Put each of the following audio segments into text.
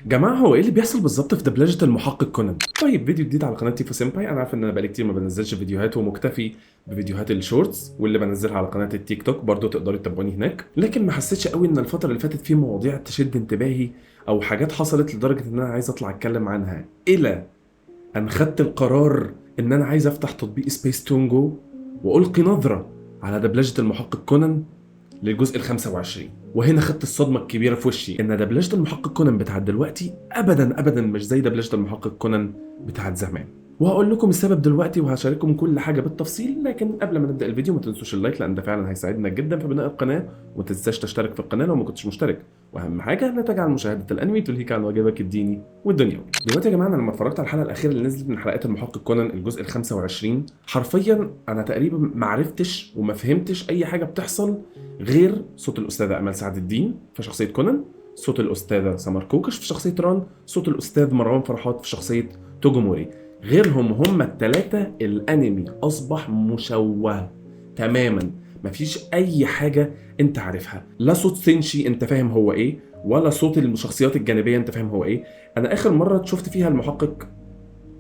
جماعة، هو ايه اللي بيحصل بالظبط في دبلجة المحقق كونان؟ طيب، فيديو جديد على قناة تيفو سيمباي. انا عارف ان انا بقالي كتير ما بنزلش فيديوهات ومكتفي بفيديوهات ال shorts واللي بنزلها على قناة التيك توك، برضو تقدروا تتابعوني هناك، لكن ما حسيتش قوي ان الفترة اللي فاتت في مواضيع تشد انتباهي او حاجات حصلت لدرجة ان انا عايز اطلع اتكلم عنها، الى ان خدت القرار ان انا عايز افتح تطبيق سبيس تون جو والقي نظرة على دبلجة المحقق كونان للجزء ال 25. وهنا خدت الصدمة الكبيرة في وشي ان دبلجة المحقق كونان بتاعت دلوقتي ابدا ابدا مش زي دبلجة المحقق كونان بتاعت زمان، وهقول لكم السبب دلوقتي وهشارككم كل حاجة بالتفصيل. لكن قبل ما نبدا الفيديو ما تنسوش ال like، لان ده فعلا هيساعدنا جدا في بناء القناة، وما تنساش تشترك في القناة لو ما كنتش مشترك، واهم حاجة لا تجعل مشاهده الانمي تلهيك عن واجبك الديني والدنيوي. دلوقتي يا جماعة، انا لما اتفرجت على الحلقة الاخيرة اللي نزلت من حلقات المحقق كونان الجزء ال 25، حرفيا انا تقريبا ما عرفتش وما فهمتش اي حاجة بتحصل غير صوت الاستاذة امل سعد الدين في شخصية كونان، صوت الاستاذة سمر كوكش في شخصية ران، صوت الاستاذ مروان فرحات في شخصية توجوموري. غيرهم هم الثلاثة الانمي اصبح مشوه تماما، مفيش اي حاجة انت عارفها، لا صوت سينشي انت فاهم هو ايه، ولا صوت الشخصيات الجانبية انت فاهم هو ايه. انا اخر مرة شفت فيها المحقق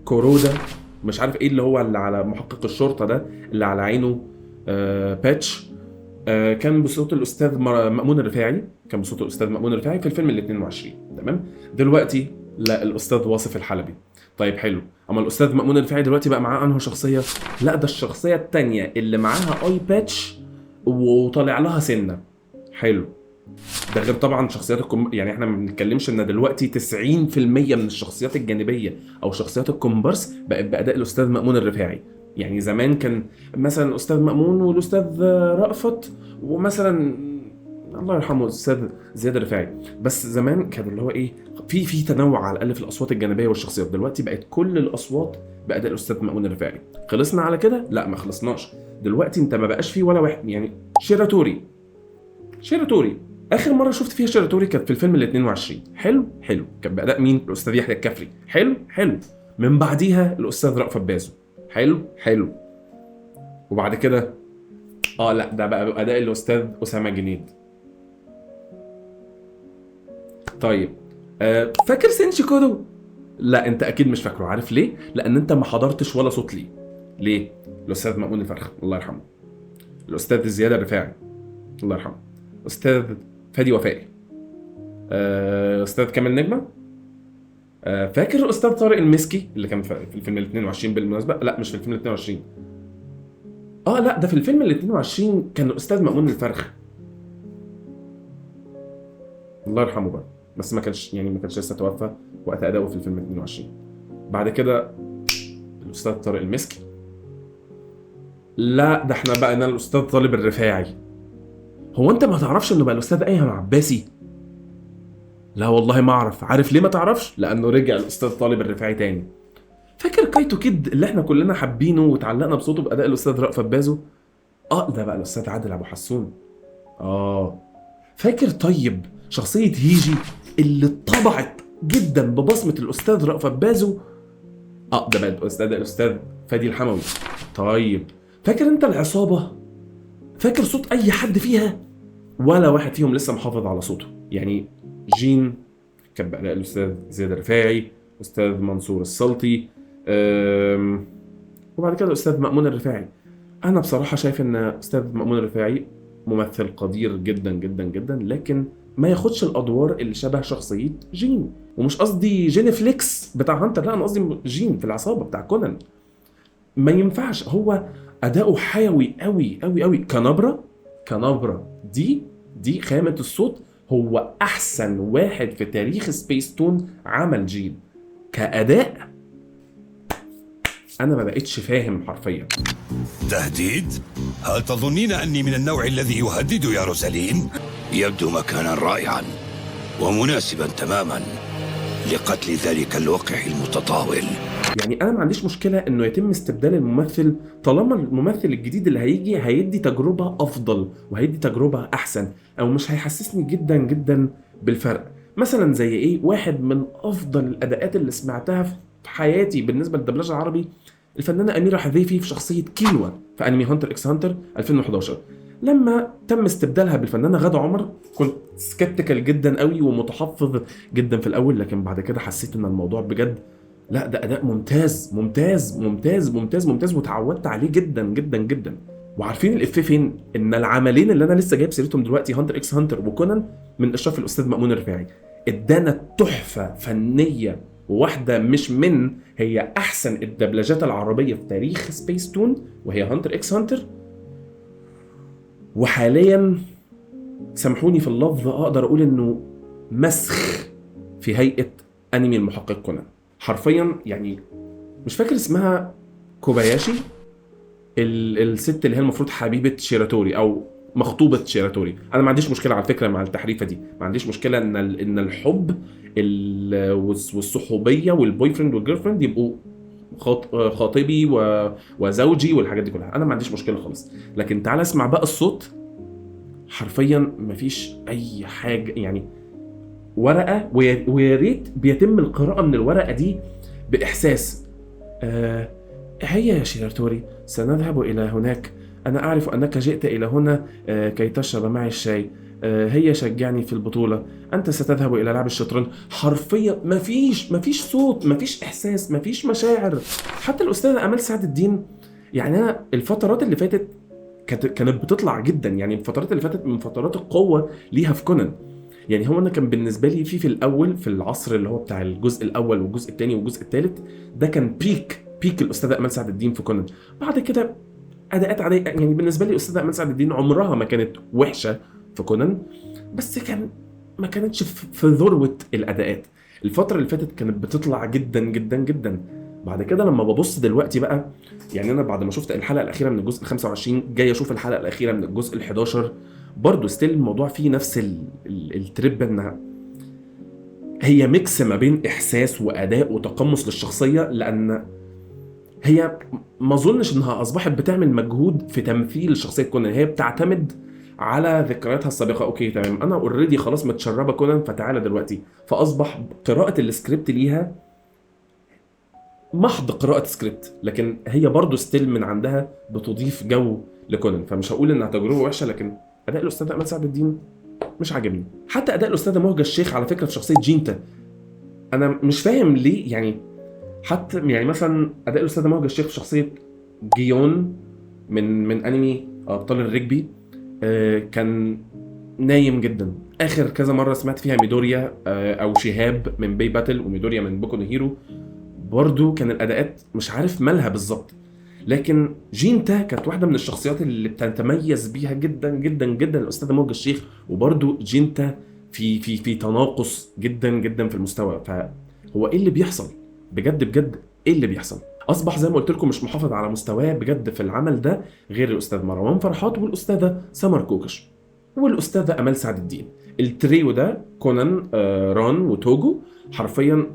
كورودا، مش عارف ايه اللي هو اللي على محقق الشرطة ده اللي على عينه patch، كان بصوت الاستاذ مأمون الرفاعي، كان بصوت الاستاذ مأمون الرفاعي في الفيلم ال 22. تمام، دلوقتي لا، الاستاذ واصف الحلبي. طيب حلو، اما الاستاذ مأمون الرفاعي دلوقتي بقى معاه انه شخصية، لا ده الشخصية الثانية اللي معاها eye patch وطالع لها سنة. حلو، ده غير طبعا شخصيات يعني احنا ما بنتكلمش ان دلوقتي 90% من الشخصيات الجانبية او شخصيات الكومبارس بقت باداء الاستاذ مأمون الرفاعي. يعني زمان كان مثلا الاستاذ مأمون والاستاذ رأفت ومثلا الله يرحمه الاستاذ زياد الرفاعي، بس زمان كان اللي هو ايه، في تنوع على الاقل في الاصوات الجانبية والشخصيات. دلوقتي بقت كل الاصوات باداء الاستاذ مأمون الرفاعي. خلصنا على كده؟ لا ما خلصناش. دلوقتي انت ما بقاش فيه ولا واحد، يعني شيراتوري اخر مرة شفت فيها شيراتوري كانت في الفيلم ال 22. حلو حلو، كان باداء مين؟ الاستاذ يحيى الكفري. حلو حلو. من بعديها الاستاذ رأفت بازو. حلو حلو. وبعد كده لا ده بقى باداء الاستاذ اسامة جنيد. طيب فاكر سينشي كودو؟ لا انت اكيد مش فاكره. عارف ليه؟ لان انت ما حضرتش ولا صوت ليه. ليه؟ الاستاذ مأمون الفرخ الله يرحمه، الاستاذ زياد الرفاعي الله يرحمه، استاذ فادي وفائي، استاذ كامل نجمه، فاكر استاذ طارق المسكي اللي كان في الفيلم ال 22 بالمناسبة؟ لا مش في الفيلم ال 22، لا ده في الفيلم ال 22 كان الاستاذ مأمون الفرخ الله يرحمه بقى، بس ما كانش يعني ما كانش لسه توفى وقت اداؤه في الفيلم ال 22. بعد كده الاستاذ طارق المسكي، لا ده احنا بقينا الاستاذ طالب الرفاعي. هو انت ما تعرفش انه بقى الاستاذ ايهم عباسي؟ لا والله ما اعرف. عارف ليه ما تعرفش؟ لانه رجع الاستاذ طالب الرفاعي تاني. فاكر كايتو كيد اللي احنا كلنا حابينه وتعلقنا بصوته باداء الاستاذ رأفت بازو؟ ده بقى الاستاذ عادل ابو حسون. فاكر طيب شخصية هيجي اللي اتطبعت جدا ببصمة الاستاذ رأفت بازو؟ ده بقى الاستاذ فادي الحموي. طيب فاكر انت العصابة؟ فاكر صوت اي حد فيها؟ ولا واحد فيهم لسه محافظ على صوته. يعني جين كان بأداء الأستاذ زياد الرفاعي، أستاذ منصور السلطي، وبعد كده الأستاذ مأمون الرفاعي. أنا بصراحة شايف إن أستاذ مأمون الرفاعي ممثل قدير جدا جدا جدا، لكن ما ياخدش الأدوار اللي شبه شخصية جين. ومش قصدي جين فليكس بتاع هانتر، لا أنا قصدي جين في العصابة بتاع كونان. ما ينفعش، هو أداؤه حيوي قوي قوي قوي كنبرة دي خامة الصوت. هو أحسن واحد في تاريخ سبيس تون عمل جين كأداء. أنا ما بقتش فاهم حرفيا. تهديد؟ هل تظنين أني من النوع الذي يهدد يا روزالين؟ يبدو مكانا رائعا ومناسبا تماما لقتل ذلك الوقح المتطاول. يعني أنا ما عنديش مشكلة إنه يتم استبدال الممثل طالما الممثل الجديد اللي هيجي هيدي تجربة أفضل وهيدي تجربة أحسن، أو مش هيحسسني جدا جدا بالفرق. مثلا زي إيه؟ واحد من أفضل الأداءات اللي سمعتها في حياتي بالنسبة للدبلجة العربي، الفنانة أميرة حذيفي في شخصية كيلوا في أنمي هانتر إكس هانتر 2011. لما تم استبدالها بالفنانه غاده عمر كنت skeptical جدا قوي ومتحفظ جدا في الاول، لكن بعد كده حسيت ان الموضوع بجد لا، ده اداء ممتاز ممتاز ممتاز ممتاز ممتاز، وتعودت عليه جدا جدا جدا. وعارفين الافيه فين؟ ان العملين اللي انا لسه جايب سيرتهم دلوقتي Hunter x Hunter وكونان من اشراف الاستاذ مأمون الرفاعي، ادانا تحفة فنية وواحدة مش من هي احسن الدبلجات العربية في تاريخ سبيس تون، وهي Hunter x Hunter. وحاليا سامحوني في اللفظ اقدر اقول انه مسخ في هيئة انمي المحقق كونان حرفيا. يعني مش فاكر اسمها، كوباياشي، الست اللي هي المفروض حبيبه شيراتوري او مخطوبه شيراتوري. انا ما عنديش مشكلة على فكرة مع التحريفه دي، ما عنديش مشكلة ان الحب والصحوبيه وال boyfriend وال girlfriend يبقوا خاطبي وزوجي والحاجات دي كلها، انا ما عنديش مشكلة خالص. لكن تعال اسمع بقى الصوت، حرفيا ما فيش اي حاجة، يعني ورقة، ويا ريت بيتم القراءة من الورقة دي باحساس. هيا يا شيراتوري سنذهب الى هناك، انا اعرف انك جئت الى هنا كي تشرب معي الشاي، هيا شجعني في البطولة، انت ستذهب الى لعب الشطرنج. حرفيا مفيش صوت، مفيش احساس، مفيش مشاعر. حتى الاستاذة امال سعد الدين، يعني انا الفترات اللي فاتت كانت بتطلع جدا، يعني الفترات اللي فاتت من فترات القوة ليها في كونان. يعني هو انا كان بالنسبة لي في الاول في العصر اللي هو بتاع الجزء الاول والجزء الثاني والجزء الثالث، ده كان peak الاستاذة امال سعد الدين في كونان. بعد كده اداءات عادية، يعني بالنسبة لي الاستاذة امال سعد الدين عمرها ما كانت وحشة في كونان، بس كان ما كانتش في ذروة الاداءات. الفترة اللي فاتت كانت بتطلع جدا جدا جدا. بعد كده لما ببص دلوقتي بقى، يعني انا بعد ما شفت الحلقة الاخيرة من الجزء 25 جاي اشوف الحلقة الاخيرة من الجزء 11، برضه still الموضوع فيه نفس ال trip، انها هي mix ما بين احساس واداء وتقمص للشخصية، لان هي ما اظنش انها اصبحت بتعمل مجهود في تمثيل شخصية كونان، هي بتعتمد على ذكرياتها السابقة. okay تمام، انا already خلاص متشربه كونان، فتعالى دلوقتي. فاصبح قراءة السكريبت ليها محض قراءة سكريبت، لكن هي برضو still من عندها بتضيف جو لكونان. فمش هقول انها تجربه وحشة، لكن اداء الاستاذ امال سعد الدين مش عاجبني. حتى اداء الاستاذة مهجه الشيخ على فكرة في شخصية جينتا، انا مش فاهم ليه. يعني حتى يعني مثلا اداء الاستاذة مهجه الشيخ في شخصية جيون من انمي ابطال الرجبي، كان نايم جدا. اخر كذا مرة سمعت فيها ميدوريا او شهاب من باي باتل وميدوريا من بوكو نو هيرو، برضو كان الاداءات مش عارف مالها بالظبط. لكن جينتا كانت واحدة من الشخصيات اللي بتتميز بيها جدا جدا جدا الاستاذة مهجه الشيخ، وبرضو جينتا في في في تناقص جدا جدا في المستوى. فهو ايه اللي بيحصل بجد بجد؟ ايه اللي بيحصل؟ اصبح زي ما قلت لكم مش محافظ على مستواه بجد في العمل ده غير الاستاذ مروان فرحات والاستاذه سمر كوكش والاستاذه امال سعد الدين. التريو ده كونان، ران وتوجو، حرفيا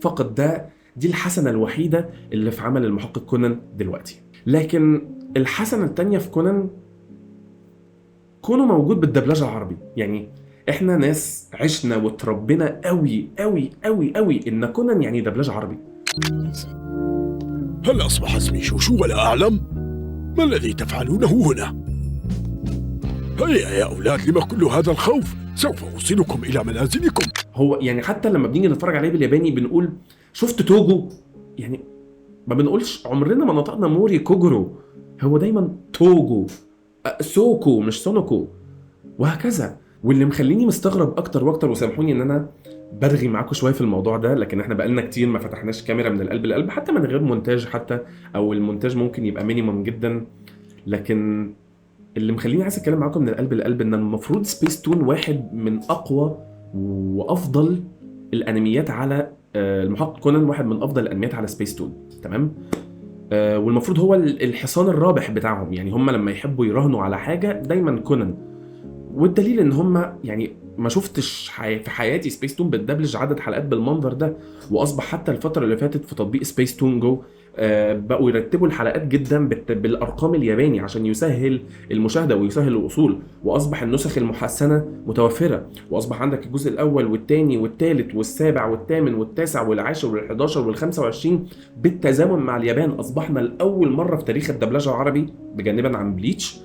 فقط ده دي الحسنة الوحيدة اللي في عمل المحقق كونان دلوقتي. لكن الحسنة الثانية في كونان كونه موجود بالدبلجه العربي. يعني احنا ناس عشنا وتربينا قوي قوي قوي قوي ان كونان يعني دبلجة عربي. هل أصبح اسمي شوشو ولا أعلم؟ ما الذي تفعلونه هنا؟ هيا يا أولاد، لما كل هذا الخوف؟ سوف أوصلكم إلى منازلكم. هو يعني حتى لما بنيجي نتفرج عليه بالياباني بنقول شفت توجو، يعني ما بنقولش، عمرنا ما نطقنا موري كوجرو، هو دايما توجو، سوكو مش سونوكو، وهكذا. واللي مخليني مستغرب اكتر واكتر، وسامحوني ان انا برغي معاكم شوية في الموضوع ده، لكن احنا بقالنا كتير ما فتحناش كاميرا من القلب للقلب، حتى من غير مونتاج حتى، او المونتاج ممكن يبقى minimum جدا. لكن اللي مخليني عايز اتكلم معاكم من القلب للقلب ان المفروض سبيس تون واحد من اقوى وافضل الانميات على المحقق كونان، واحد من افضل الانميات على سبيس تون، تمام؟ والمفروض هو الحصان الرابح بتاعهم، يعني هم لما يحبوا يراهنوا على حاجة دايما كونان. والدليل ان هم يعني ما شفتش في حياتي سبيس تون بتدبلج عدد حلقات بالمنظر ده. واصبح حتى الفترة اللي فاتت في تطبيق سبيس تون جو بقوا يرتبوا الحلقات جدا بالارقام الياباني عشان يسهل المشاهدة ويسهل الوصول. واصبح النسخ المحسنه متوفرة، واصبح عندك الجزء الاول والثاني والثالث والسابع والثامن والتاسع والعاشر وال11 وال25 بالتزامن مع اليابان. اصبحنا لاول مرة في تاريخ الدبلجة العربي بجانبا عن بليتش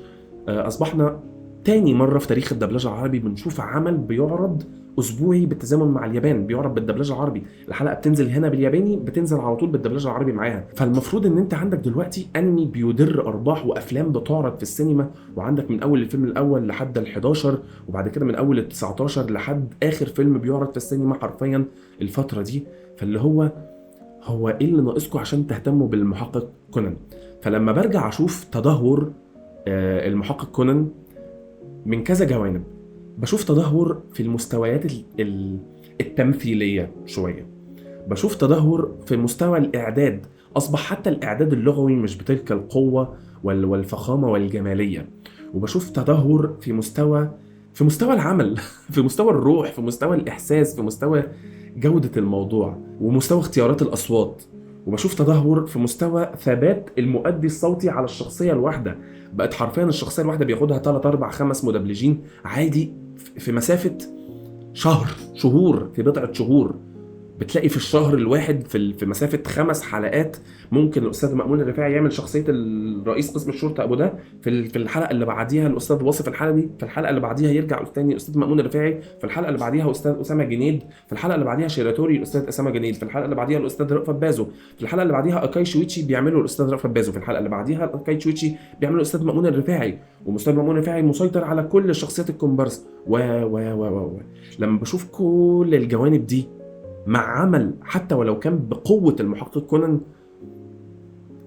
اصبحنا تاني مرة في تاريخ الدبلجة العربي بنشوف عمل بيعرض اسبوعي بالتزامن مع اليابان، بيعرض بالدبلجه العربي، الحلقة بتنزل هنا بالياباني بتنزل على طول بالدبلجه العربي معاها. فالمفروض ان انت عندك دلوقتي انمي بيدر ارباح وافلام بتعرض في السينما، وعندك من اول الفيلم الاول لحد ال11، وبعد كده من اول ال19 لحد اخر فيلم بيعرض في السينما حرفيا الفترة دي. فاللي هو ايه اللي ناقصكم عشان تهتموا بالمحقق كونان؟ فلما برجع اشوف تدهور المحقق كونان من كذا جوانب، بشوف تدهور في المستويات التمثيلية شوية، بشوف تدهور في مستوى الإعداد، أصبح حتى الإعداد اللغوي مش بتلك القوة والفخامة والجمالية، وبشوف تدهور في مستوى العمل في مستوى الروح، في مستوى الإحساس، في مستوى جودة الموضوع، ومستوى اختيارات الأصوات، وبشوف تدهور في مستوى ثبات المؤدي الصوتي على الشخصية الواحدة. بقت حرفيا الشخصية الواحدة بياخدها 3 4 5 مدبلجين عادي في مسافة شهر، شهور، في بضعة شهور. بتلاقي في الشهر الواحد في مسافة 5 حلقات ممكن الأستاذ مأمون الرفاعي يعمل شخصية الرئيس قسم الشرطة أبو ده، في الحلقة اللي بعديها الأستاذ واصف الحلبي، في الحلقة اللي بعديها يرجع تاني الأستاذ مأمون الرفاعي، في الحلقة اللي بعديها أستاذ أسامة جنيد، في الحلقة اللي بعديها شيراتوري الأستاذ أسامة جنيد، في الحلقة اللي بعديها الأستاذ رأفت بازو، في الحلقة اللي بعديها أكاي شويتشي بيعملوا الأستاذ رأفت بازو، في الحلقة اللي بعديها أكاي شويتشي بيعملوا الأستاذ مأمون الرفاعي، ومستاذ مأمون الرفاعي مسيطر على كل شخصيات الكومبارس و و و و لما بشوف كل الجوانب دي مع عمل حتى ولو كان بقوة المحقق كونان،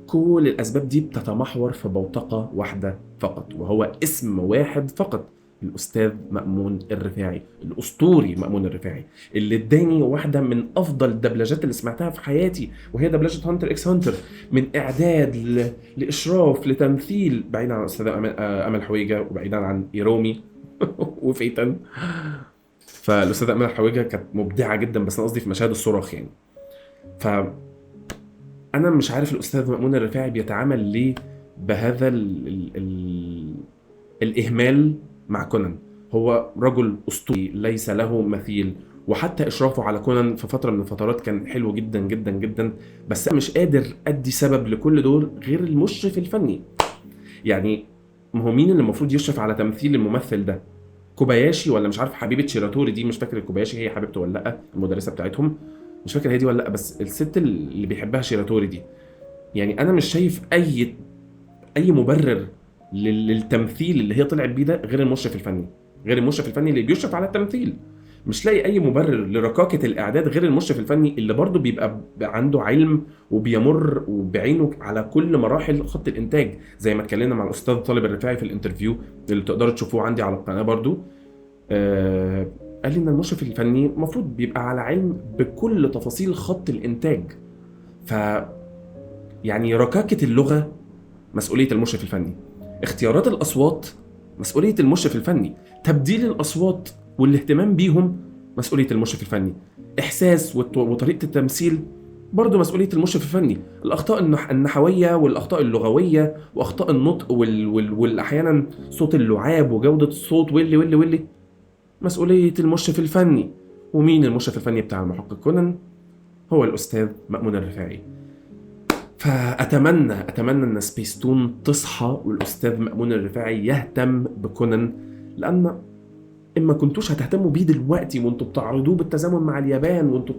كل الأسباب دي بتتمحور في بوتقة واحدة فقط، وهو اسم واحد فقط، الأستاذ مأمون الرفاعي، الأسطوري مأمون الرفاعي، اللي اداني واحدة من أفضل الدبلجات اللي سمعتها في حياتي، وهي دبلجة Hunter x Hunter، من إعداد لإشراف لتمثيل، بعيدا عن الأستاذ أمل حويجة وبعيدا عن إيرومي وفيتن. فالأستاذة أمل حويجة كانت مبدعة جدا، بس أنا قصدي في مشاهد الصراخ يعني. فأنا مش عارف الأستاذ مأمون الرفاعي بيتعامل ليه بهذا ال الإهمال مع كونان. هو رجل أسطوري ليس له مثيل، وحتى إشرافه على كونان في فترة من الفترات كان حلو جدا جدا جدا، بس أنا مش قادر أدي سبب لكل دول غير المشرف الفني. يعني ما هو مين اللي المفروض يشرف على تمثيل الممثل ده؟ كوباياشي ولا مش عارف حبيبه شيراتوري دي، مش فاكر كوباياشي هي حبيبته ولا لا، المدرسة بتاعتهم مش فاكر هي دي ولا لا، بس الست اللي بيحبها شيراتوري دي. يعني انا مش شايف اي مبرر للتمثيل اللي هي طلعت بيه ده غير المشرف الفني، غير المشرف الفني اللي بيشرف على التمثيل. مش لاقي اي مبرر لركاكه الاعداد غير المشرف الفني اللي برضه بيبقى عنده علم وبيمر وبعينه على كل مراحل خط الانتاج، زي ما اتكلمنا مع الاستاذ طالب الرفاعي في ال interview اللي تقدروا تشوفوه عندي على القناة برضه. قال لي ان المشرف الفني المفروض بيبقى على علم بكل تفاصيل خط الانتاج. ف يعني ركاكة اللغة مسؤولية المشرف الفني، اختيارات الاصوات مسؤولية المشرف الفني، تبديل الاصوات والاهتمام بيهم مسؤولية المشرف الفني، إحساس وطريقة التمثيل برضو مسؤولية المشرف الفني، الأخطاء النحوية والأخطاء اللغوية وأخطاء النطق والأحيانا صوت اللعاب وجودة الصوت واللي واللي واللي مسؤولية المشرف الفني. ومين المشرف الفني بتاع المحقق كونان؟ هو الأستاذ مأمون الرفاعي. فأتمنى أن سبيستون تصحى والأستاذ مأمون الرفاعي يهتم بكونان، لأن إما كنتوش هتهتموا بيه دلوقتي وانتوا بتعرضوه بالتزامن مع اليابان، وانتوا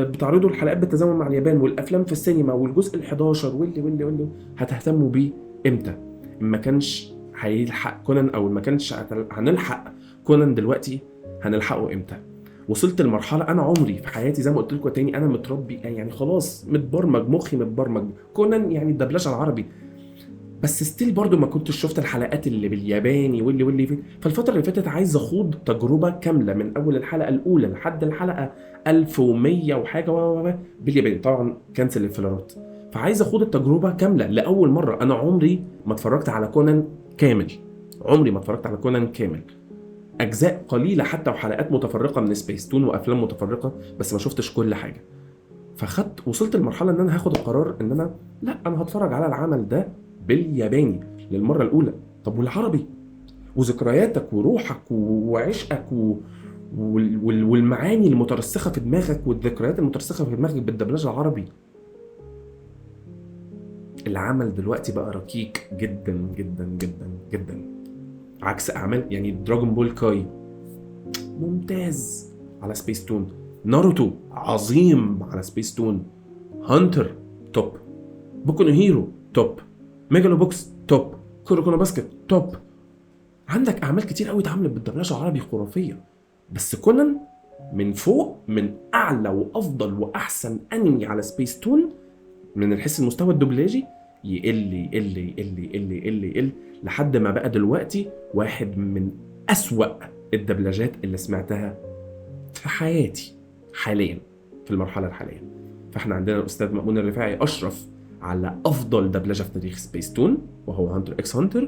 بتعرضوا الحلقات بالتزامن مع اليابان والأفلام في السينما والجزء ال11 واللي واللي واللي، هتهتموا بيه إمتى؟ إما كانش هيلحق كونان، أو ما كانش هنلحق كونان دلوقتي، هنلحقه إمتى؟ وصلت لمرحلة أنا عمري في حياتي زي ما قلت لكم تاني أنا متربي يعني خلاص متبرمج، مخي متبرمج كونان يعني الدبلجة العربي، بس still برضو ما كنتش شفت الحلقات اللي بالياباني واللي واللي في. فالفترة اللي فاتت عايز اخوض تجربة كاملة من اول الحلقة الاولى لحد الحلقة 1100 وحاجة بالياباني، طبعا cancel الفيلرات. فعايز اخوض التجربة كاملة لأول مرة. انا عمري ما اتفرجت على كونان كامل، عمري ما اتفرجت على كونان كامل، اجزاء قليلة حتى وحلقات متفرقة من سبيستون وافلام متفرقة، بس ما شفتش كل حاجة. فخدت وصلت لمرحلة ان انا هاخد القرار ان انا لا، انا هتفرج على العمل ده بالياباني للمرة الأولى. طب والعربي؟ وذكرياتك وروحك وعشقك والمعاني المترسخة في دماغك والذكريات المترسخة في دماغك بالدبلجة العربي، العمل دلوقتي بقى ركيك جدا جدا جدا جدا، عكس اعمال يعني Dragon Ball Kai ممتاز على سبيس تون، ناروتو عظيم على سبيس تون، Hunter top، Boku no Hero top، Megalo Box top، Kuroko no Basket top. عندك اعمال كتير قوي اتعملت بالدبلجه العربي خرافية، بس كونان من فوق، من اعلى وافضل واحسن انمي على سبيس تون من الحس المستوى الدوبلاجي، يقل يقل يقل يقل يقل يقل لحد ما بقى دلوقتي واحد من أسوأ الدبلجات اللي سمعتها في حياتي حاليا في المرحلة الحالية. فاحنا عندنا الأستاذ مأمون الرفاعي أشرف على أفضل دبلجة في تاريخ سبيس تون وهو Hunter x Hunter،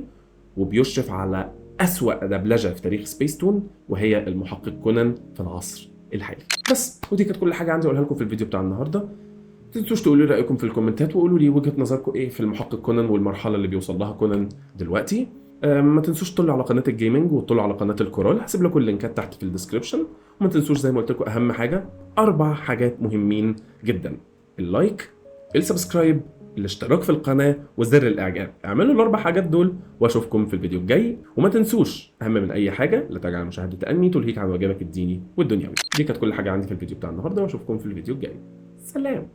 وبيشرف على أسوأ دبلجة في تاريخ سبيس تون وهي المحقق كونان في العصر الحالي. بس ودي كانت كل حاجة عندي أقولها لكم في الفيديو بتاع النهاردة. ما تنسوش تقولوا لي رأيكم في الكومنتات، وقولوا لي وجهة نظركم ايه في المحقق كونان والمرحلة اللي بيوصل لها كونان دلوقتي. ما تنسوش تطلعوا على قناة ال gaming وتطلعوا على قناة الكورال، هسيب لكم اللينكات تحت في ال description. وما تنسوش زي ما قلت لكم اهم حاجة، 4 حاجات مهمين جدا: ال like، ال subscribe، الاشتراك في القناة، وزر الاعجاب. اعملوا ال4 حاجات دول واشوفكم في الفيديو الجاي. وما تنسوش اهم من اي حاجة، لا تجعل مشاهدة انمي تلهيك عن واجبك الديني والدنيوي. دي كانت كل حاجة عندي في الفيديو بتاع النهاردة، واشوفكم في الفيديو الجاي. سلام.